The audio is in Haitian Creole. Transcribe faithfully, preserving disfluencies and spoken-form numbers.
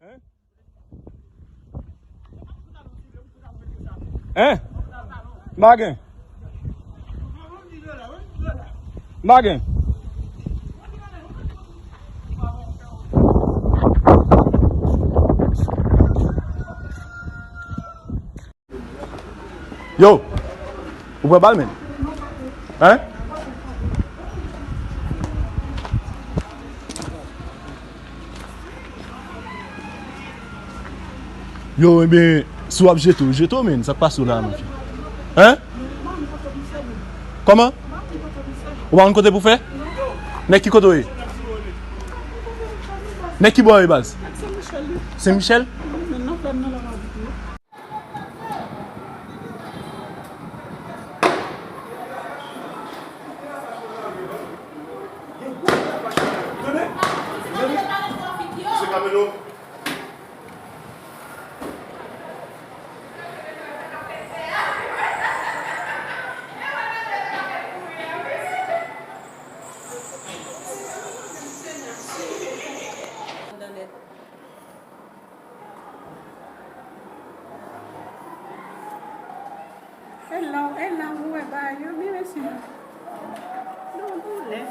Hein? Hein? M pa gen. M pa gen. Yo, ou pran bal, men? Hein? Yo, ebyen, si w ap jete w, jete w, men. Sa k pase w la, mon fi? Hein? Kòman? Ou pa konn kote pou fè? Nèg ki kote w ye? Nèg ki bò w ye, baz? Sen Michel? E la, e la, ou wè bagay yo, byen mesi. Non, doulè.